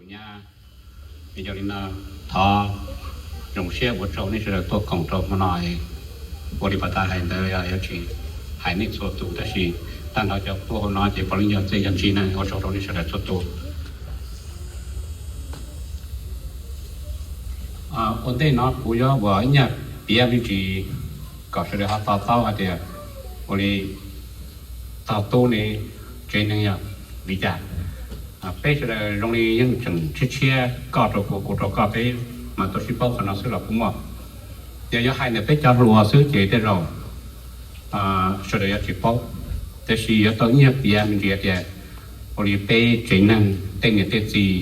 Nyab, yog li no, thov zoo siab ua tsaug nej sawv daws tuaj koom rau hmo no. Ua li pas tas hais ntawd yuav tsis hais nej txhua tus, tab sis tag nrho cov tuaj hauv no ces puav leej yog txij yog ntsig na. Ua tsaug rau nej sawv daws txhua tus. Ua ntej no kuv yuav ua ib nyuag piav me ntsis kom sawv daws ho to taub hais tias ua li tog tub ne, tsev neeg yog li cas. Peb sawv daws zoo li yeej tseem tshiab tshiab, koj rau kuv, kuv rau koj, peb mas tuaj sib paub qhov no xwb los kuj muaj. Yog yuav hais ntawm peb cov hluas xwb ces tej zaum sawv daws yuav tsis paub, tab sis yuav tau ib nyuag piav me ntsis tias ua li peb tsev neeg tej niam tej txiv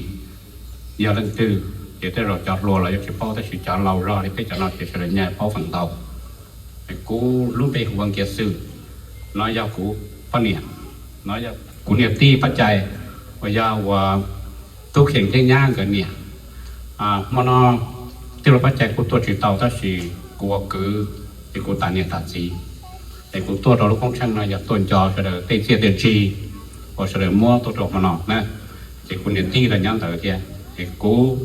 yog leej twg ces tej zaum cov hluas los yuav tsis paub, tab sis cov laus zog li peb cov no ces sawv daws nyaj paub feem ntau. Kuv lub npe hu ua Nkias Xwm, no yog kuv poj niam, no yog kuv niam tij Paj Cai, uas yog ua Tub Kheem thiab nyab nkawd niam. Hmo no tij laug Paj Cai kuj tuaj tsis tau, tab sis kuv ua kwv ces kuv tas niam tas txiv, es kuv tuaj rau lub koob tsheej no yog tuaj nco sawv daws tej txiaj tej ntsig uas sawv daws muab tuaj rau hmo no na. Ces kuv niam tij los nyob ntawd thiab, es kuv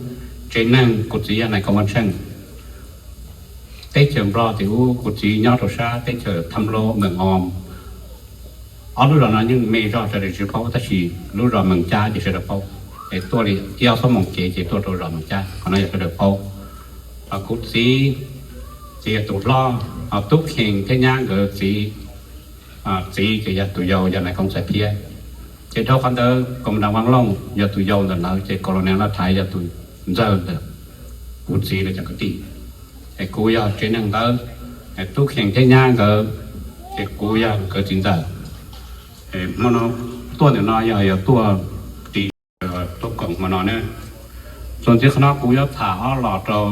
tsev neeg kuv txiv yog nais koob tsheej. Teb chaws Nplog tim ub kuv txiv nyob rau sab teb chaws Tham Lub, Mees Om. Ob lub zos no yeej me zog sawv daws tsis paub, tab sis lub zos Mees Cab ces sawv daws paub. Es tuaj li ib ob xuab moos kev ces tuaj rau zos Mees Cab, qhov no yog sawv daws paub. Kuv txiv ces yog tus hlob, Tub Kheem thiab nyab nkawd txiv, txiv ces yog tus yau yog nais koob Ntxhais Phiab. Ces dhau qhov ntawd Koom Mas Das Vaj Looj yog tus yau ntawm lawv, ces Koom Los Nas Laj Thaiv yog tus ntxawg ntawm kuv txiv lawv cov kwv tij. Es kuv yog tsev neeg ntawd, Tub Kheem thiab nyab nkawd, ces kuv yog nkawd txiv ntxawm. Hmo no tuaj ntawm no yog yuav tuaj ris, tuaj koom hmo no na. Txuas ntxiv qhov no kuv yuav tham ob los rau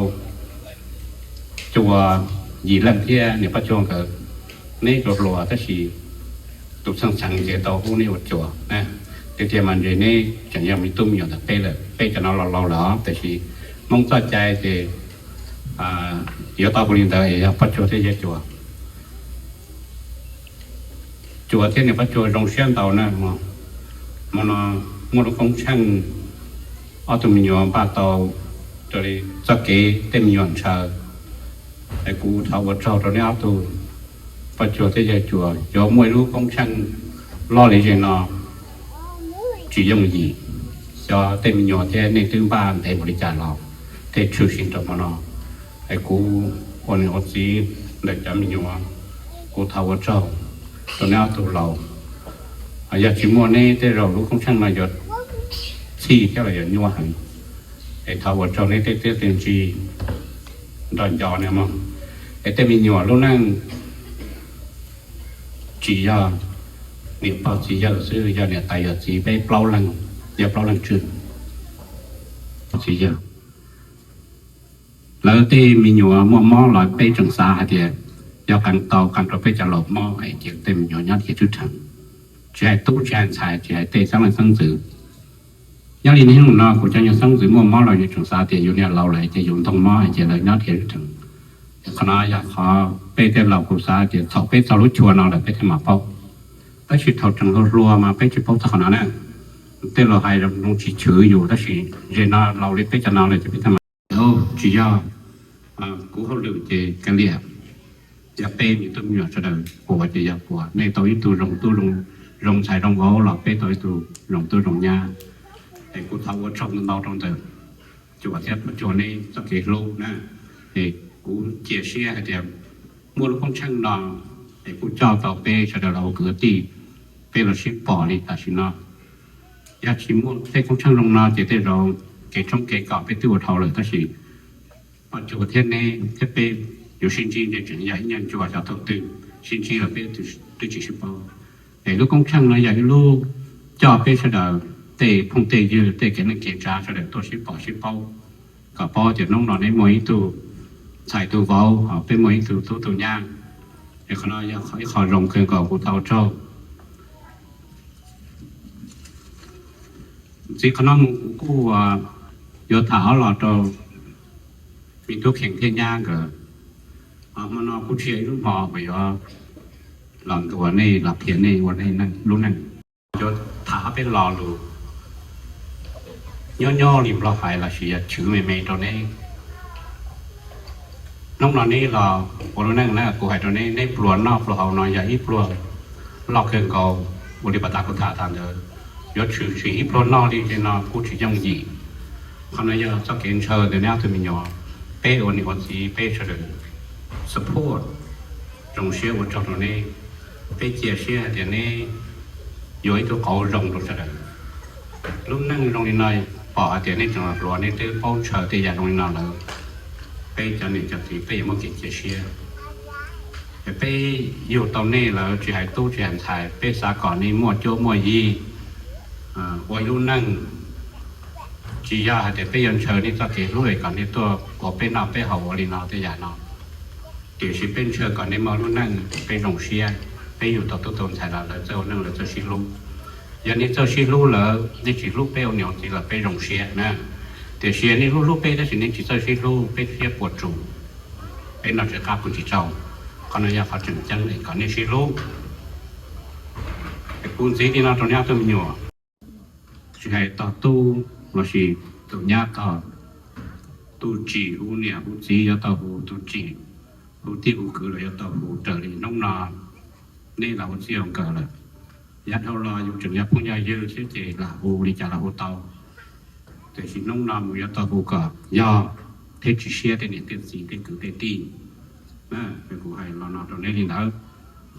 Cuas Yim Leej thiab niam Paj Cuag nkawd. Neb tsuas hluas tab sis tus txheej txheev ces tau hu neb ua Cuas na. Tiag tiag mas ntshe neb tseem yog me tub me nyuam ntawm peb lawm, peb cov no laus laus lawm os, tiam sis Hmoob txoj cai ces yuav tau hu li ntawd, es yog Paj Cuag thiab yawg Cuas. Cuas thiab niam Paj Cuag zoo siab ntau na, hmo no muaj lub koob tsheej ob tug me nyuam npaj tau raws li txoj kev tej me nyuam ntshaw. Es kuv thov ua tsaug rau neb ob tug, Paj Cuag thiab yawg Cuas, yuav muaj ib lub koob tsheej loj li ze no tsis yooj yim. Xyov tej me nyuam thiab nej twb npaj ntev npaum li cas los thiaj tshwm sim rau hmo no. Es kuv ua niam ua txiv ntawm cov me nyuam, kuv thov ua tsaug rau neb ob tug laus. Yog tsis muaj neb tej zaum lub koob tsheej no yuav txhij thiab los yuav nyuaj heev. Es thov ua tsaug neb tej txiaj tej ntsig nrog nco nws mog. Es tej me nyuam lub neej tsis yog niam pog txiv yawg xwb, yog niam tais yawm txiv, peb plaub leeg, yog plaub leeg tswj txiv yawg. Lawv tej me nyuam muaj mob los peb tseem xav hais tias yog qee tau qee rau peb cov laus mob es cia tej me nyuam nyob thiaj tswj rheev, tsis hais tub tsis hais ntxhais, tsis hais tej xeeb leej xeeb ntxwv. Nyob li niaj hnub no kuv cov nyuag xeeb ntxwv muaj mob los yus tseem xav tias yus niam laus lawm ces yus ntoo mob ces lawv nyob thiaj tswj rheev. Qhov no yog qhov peb tej laus kuv xav tias thaum peb txog lub chua no lawm peb thiaj mam paub. Tab sis thaum tseem hluas hluas mas peb tsis paub txog qhov no na. Tej laus hais zoo tsis chwv yus, tab sis ze no laus li peb cov no lawm ces peb thiaj mam, tsis yog kuv hauj lwm ces kav liam. Yog peb me tub me nyuam sawv daws puas ces yog puas, nej tau ib tug zoo tub, zoo ntxhais zoo vauv los peb tau ib tug zoo tub zoo nyab. Es kuv thov ua tsaug ntau ntau rau ntawm Cuas thiab Paj Cuag neb txoj kev hlub na. Es kuv cia siab hais tias muaj lub koob tsheej no es kuj coj tau peb sawv daws los ua kwv tij, peb los sib pom li tam sim no. Yog tsis muaj tej koob tsheej zoo no ces tej zaum kev tshoob kev kos peb twb ua dhau lawm, tab sis Paj Cuag thiab neb thiab peb yuav sib ntsib ntshe tseem yog ib nyuag ncua xyov thaum twg, sib ntsib los peb twb tsis sib paub. Es lub koob tsheej no yog ib lub coj peb sawv daws tej phooj tej ywg, tej kev neej kev tsav sawv daws tuaj sib pom sib paub, kom paub tias hnub no neb muaj ib tug ntxhais tug vauv, peb muaj ib tug tub tug nyab. Es qhov no yog ib qho zoo kawg nkaus, kuv thov ua tsaug. Ntxiv qhov no mus kuv kuj yuav tham ob los rau me tub Khees thiab nyab nkawd. Hmo no kuj tsis yog ib lub hmo uas yuav los ntuas nej los qhia nej ua nej lub neej. Yuav tham ob peb lo lus. Nyob nyob li Nplog hais los sis yog chwv me me rau neb. Hnub no neb los ua lub neej na, kuv hais rau neb, neb pluas noj pluas haus no yog ib pluag loj kawg nkaus. Ua li pas tas kuv tham tas ntawd, yuav tshwm sim ib pluag noj li no kuj tsis yooj yim. Qhov no yog txoj kev ntshaw ntawm neb ob tug me nyuam. Peb ua niam ua txiv peb sawv daws support, zoo siab ua tsaug rau neb. Peb cia siab hais tias neb yuav ib tug qauv zoo rau sawv daws. Lub neej zoo li no, pom hais tias neb tseem los hluas, neb twb paub ntshaw tej yam zoo li no lawm, peb cov niam cov txiv peb yuav muaj kev cia siab. Es peb yug tau nej lawm, tsis hais tub tsis hais ntxhais, peb xav kom nej muaj cuab muaj yig ua ib lub neej. Tsis yog hais tias peb yuav ntshaw nej txoj kev hlub es kom nej tuaj ua peb noj peb haus ua li no tej yam no, tiam sis peb ntshaw kom nej muaj lub neej peb zoo siab. Peb yug tau tub tau ntxhais los lawv txawj ua neej lawv txawj sib hlub. Yog nej txawj sib hlub lawm, nej tsis hlub peb ua niam ua txiv los peb zoo siab na. Tiam sis nej hlub hlub peb tab sis nej tsis txawj sib hlub, peb siab puas tsuaj, peb noj tsis qab pw tsis tsaug. Qhov no yog qhov tseem ceeb es kom nej sib hlub. Es kuv ntxiv li no rau nej ob tug me nyuam, tsis hais tog tub los sis tus nyab tog, tus tsim hu niam hu txiv yuav tau hu, tus tsim hu tij hu kwv los yuav tau hu. Raws li hnub no neb los ua txij ua nkawm lawm, yav dhau los yus tseem yog phooj yog ywg xwb ces lam hu li cas los hu tau. Tiam sis hnub no mus yuav tau hu kom yog thiab tsis siab tej niam tej txiv tej kwv tej tij. Kuv hais los no rau neb li ntawd.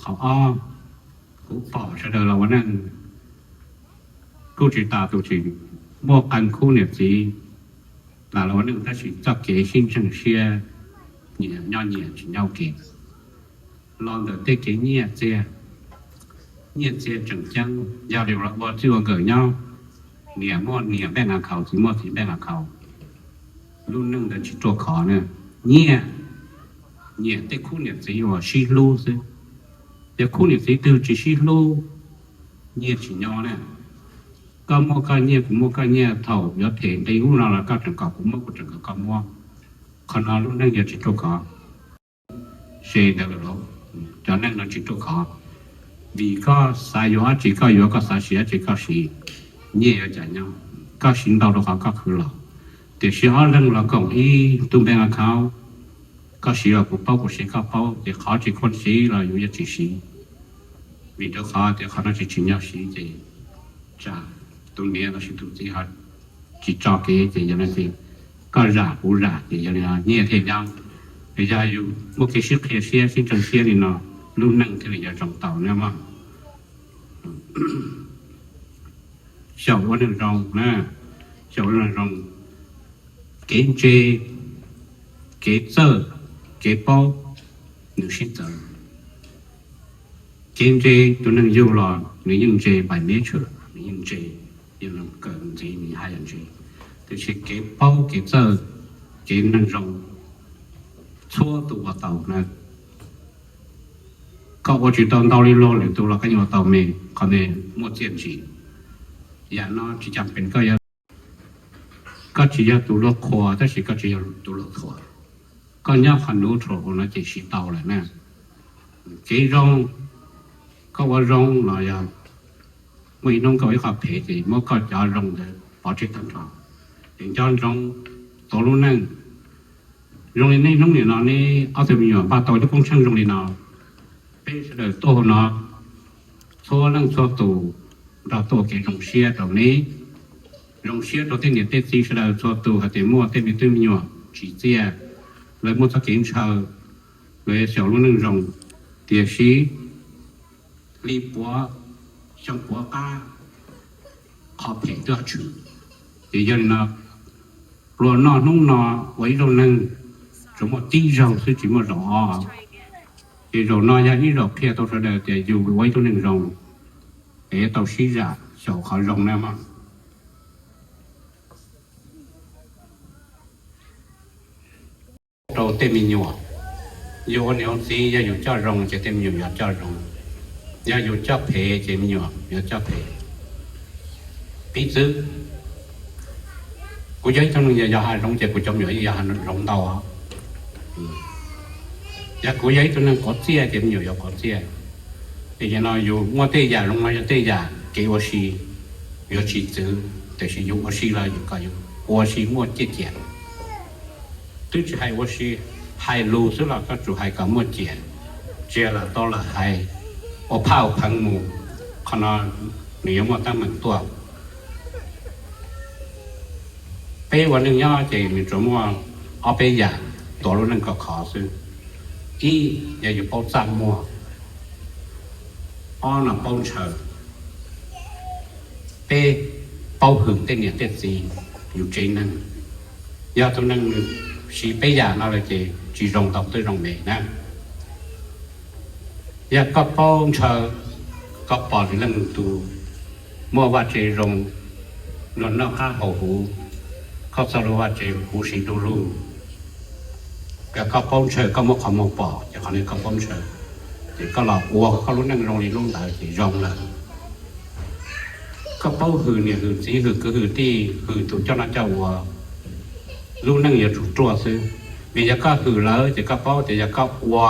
Qhov ob, kuv pom sawv daws los ua neej kuj tsis tas tus tsis muaj qee khub niam txiv los ua neej tab sis txoj kev sib ntseeg siab, nyias nyob nyias tsis nyob ua ke los ntawm tej kev nyiaj txiag. Nyiaj txiag tseem ceeb, yog li los ua txij ua nkawm nyob, niam muaj niam bank account, txiv muaj txiv bank account, lub neej ntawd tsis ruaj khov na. Nyiaj, nyiam tej khub niam txiv uas sib hlub xwb. Yog khub niam txiv twg tsis sib hlub, nyiaj tsis nyob na. Koj muaj koj nyiaj, kuv muaj koj nyiaj, thaum yuav phem nqi ub no los koj tseem kom kuv muab, kuv tseem kom koj muab. Qhov no lub neej yuav tsis ruaj khov. Se ntawd lawm, cov neej no tsis ruaj khov. Vim koj xav yuav dab tsi koj yuav, koj xav siv dab tsi koj siv, nyiaj yuav cas nyob. Koj siv ntau rau qhov koj khwv los, tiam sis ob leeg los koom ib tug bank account, koj siv los kuv paub, kuv siv koj paub, ces qhov tsis khuam siv los yus yuav tsis siv. Vim rau qhov tias qhov no tsis tsim nyog siv ces tsam tus niam los sis tus txiv ho tsis tso kev ces yog li koj zam kuv zam ces yog li no nyiaj thiaj nyob. Yog yus muaj kev sib qhia siab sib ntseeg siab li no, lub neej thiaj li yuav zoo tau na mog. Xyaum ua neeg zoo na, xyaum ua neeg zoo, kev ntse, kev txawj, kev paub, nws sib txawv. Kev ntse, tus neeg yug los nws yeej ntse by nature, nws yeej ntse, yog kawm ntxiv nws haj yam ntse. Tiam sis kev paub kev txawj, kev neeg zoo, txhua tus ua tau na. Koj ua tsis tau ntau li luag lwm tus los koj yeej ua tau me, qhov me muaj txiaj ntsig. Yam no tsis cas pes koj yuav, koj tsis yog tus luag qhuas tab sis koj tsis yog tus luag thuam. Koj nyob qhov neutral no ces siv tau lawm na. Kev zoo, koj ua zoo los yog muaj ib hnub koj ua ib qho phem ces muab koj cov zoo ntawd pov tseg tag nrho. Ces nco ntsoov tau lub neej. Zoo li niaj hnub nim no neb ob tug me nyuam npaj tau lub koob tsheej zoo li no, peb sawv daws tuaj hauv no, txhua leej txhua tus nrog tuaj ua kev zoo siab rau neb, zoo siab rau tej niam tej txiv sawv daws txhua tus hais tias muaj tej me tub me nyuam tsim txiaj, lawv muaj txoj kev ntshaw, lawv yuav xyaum lub neej zoo, tiam sis li puav xyoo puav qab, qhov phem twb tshwm. Ces yog li no, pluas noj hnub no ua ib zaug neeg, tsuas muaj tib zaug xwb tsis muaj zaum ob. Ces zaum no yog ib zaum qhia tau sawv daws tias yus ua ib tug neeg zoo es tau sib zam xyaum qhov zoo na mog. Rau tej me nyuam, yus ua niam ua txiv yog yus coj zoo ces tej me nyuam yuav coj zoo, yog yus coj phem ces me nyuam yuav coj phem. Piv txwv, kuv yog ib tug neeg yog hav zoov ces kuv cov me nyuam yog hav zoov ntau. Yog kuv yog ib tug neeg quav txiaj ces me nyuam yuav quav txiaj. Ces no yus muaj tej yam zoo no yog tej yam kev ua si, yuav tsis txwv. Tiam sis yus ua si los yus kom yus ua si muaj ciaj ciam. Twb tsis hais ua si, hais lus xwb los koj tsum hais kom muaj ciam, tsis yog lam tau lam hais ua phaj ua pheev mus. Qhov no nws yuav muaj teeb meem tuaj. Peb ua neej nyob ces nws tsuas muaj ob peb yam tuav lub neej kom khov xwb. Ib, yog yus paub txaj muag. Ob, no paub ntshaw. Peb, paub hwm tej niam tej txiv, yus tsev neeg. Yog tus neeg nws siv peb yam no lawm ces tsis zoo tau twb zoo me na. Yog koj paub ntshaw, koj pom lwm leej lwm tus muaj vaj tse zoo, luag noj qab haus huv, koj txoj lub vaj tse huv si du lug. Yog koj paub ntshaw, koj muab qhov muag pom ces qhov no koj paub ntshaw, ces koj los ua koj lub neej zoo li lub ntawd ces zoo lawm. Koj paub hwm niam hwm txiv hwm kwv hwm tij hwm tus coj noj coj ua, lub neej yuav tsum ruaj xwb. Vim yog koj hwm lawm ces koj paub tias yog koj ua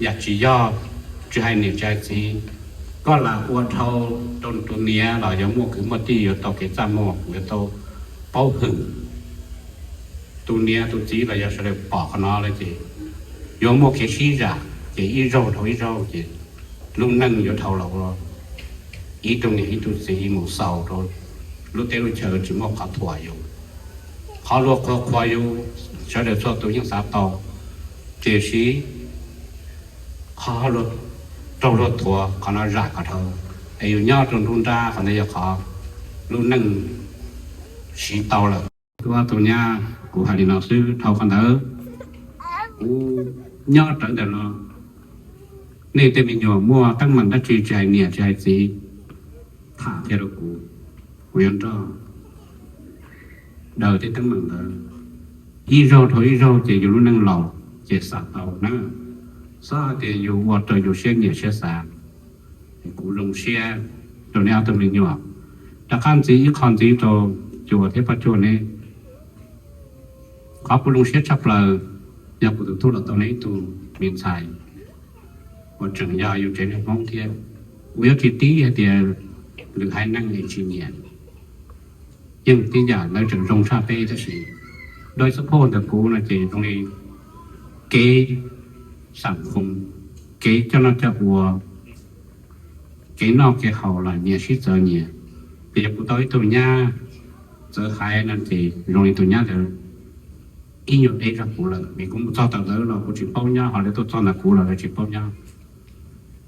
yam tsis yog, tsis hais niam tsis hais txiv, koj lam ua dhau rau tus niam los yuav muaj kwv muaj tij, yuav tau kev txaj muag, yuav tau paub hwm tus niam tus txiv los yog sawv daws pom qhov no lawm ces yuav muaj kev sib zam, ces ib zaug dhau ib zaug ces lub neej yuav dhau los ua ib tug niam ib tug txiv mus xaus rau lub teb lub chaw tsis muaj qhov thuam yus. Qhov luag qhuas qhuas yus sawv daws txhua tus yeej xav tau, tiam sis qhov luag raug luag thuam qhov no zam kom dhau, es yus nyob rau nruab nrab qhov ntawd yog qhov lub neej siv tau lawm. Tus ua tus nyab, kuv hais li no xwb, dhau qhov ntawd kuv nyob rawv ntawm no, nej tej me nyuam muaj teeb meem dab tsi tsis hais niam tsis hais txiv, tham qhia rau kuv, kuv yuav nrog daws tej teeb meem ntawd. Ib zaug dhau ib zaug ces yus lub neej laus ces xav tau na, txhob hais tias yus ua raws yus siab nyiam siab xav. Kuv zoo siab rau neb ob tug me nyuam, rov qab ntxiv ib qho ntxiv rau Cua thiab Paj Cuag neb. Qhov kuv zoo siab tshaj plaws yog kuv tus tub los tau neb ib tug me ntxhais uas tseem yog yus tsev neeg Hmoob thiab. Kuv yuav tsis tib hais tias lwm haiv neeg es tsis nyiam, yeej tib yam lawv tseem zoo tshaj peb tab sis dab xub phoj ntawm kuv no ces zoo li kev xam khoom, kev coj noj coj ua, kev noj kev haus los nyias sib txawv nyias. Ces yog kuv tau ib tug nyab txawv haiv no ces zoo li tus nyab ntawd ib nyuag deb zog kuv lawm, vim kuv mus txog tawm ntawd los kuv tsis paub nyob, ho lawv tuaj txog ntawm kuv los lawv tsis paub nyob.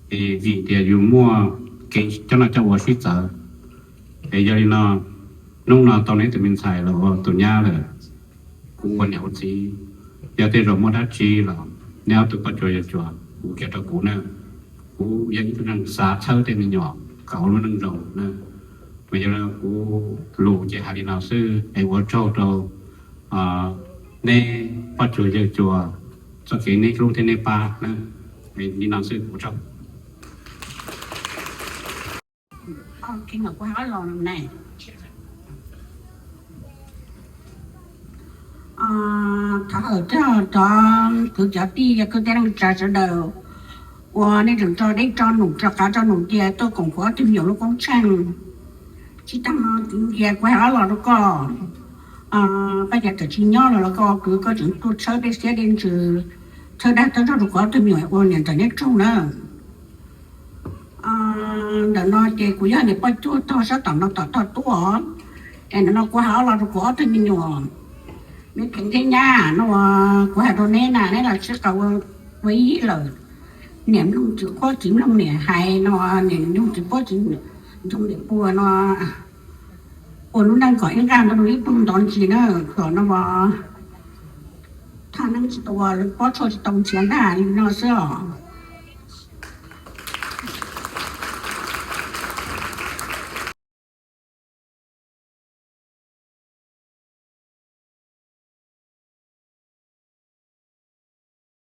Es vim tias yus muaj kev coj noj coj ua sib txawv, es yog li no, hnub no tau neb tus me ntxhais los ua tus nyab lawm, kuv ua niam ua txiv, yog tej zaum muaj dab tsi los neb ob tug Paj Cuag Yawg Cuas hu kiag rau kuv na. Kuv yog ib tug neeg xav txhawb tej me nyuam kom ua lub neej zoo na. Mas yog li kuv lus ces hais li no xwb es ua tsaug rau neb Paj Cuag Yawg Cuas txoj kev neb hlub thiab neb pab na. Li no xwb, ua tsaug. Thov hawm txog cov kwv cov tij kwv tij neej tsa sawv daws uas nej tseem tso dej tso num tso qav tso num cia tuaj koom kuv ob tug me nyuam lub koob tsheej. Tsis tas no kwv cia kuv hais ob los rau koj, Paj Cuag txawm tsis nyob los los koj kwv koj tseem tuaj tshawb tej siab tej ntsws, tshawb dag tshawb zog rau kuv ob tug me nyuam ua niam ntxawm nyob tsaug na. Ntawm no ces kuv yog niam Paj Cuag tog sab tom no tom tog tuaj, es ntawm no kuv hais ob los rau kuv ob tug me nyuam, me kheev thiab nyab no, kuv hais rau neb na, neb los sib qawm ua ib lawm. Niam mloog txiv qhuab txiv mloog niam hais no, niam mloog txiv qhuab txiv mloog niam puag no, ua lub neej kom ib nqaj ntoo ib tug ntov ntsis na, kom no thaj neeb tsis tau ua, pob tshuaj tsis tau nrhiav ntag li no xwb os.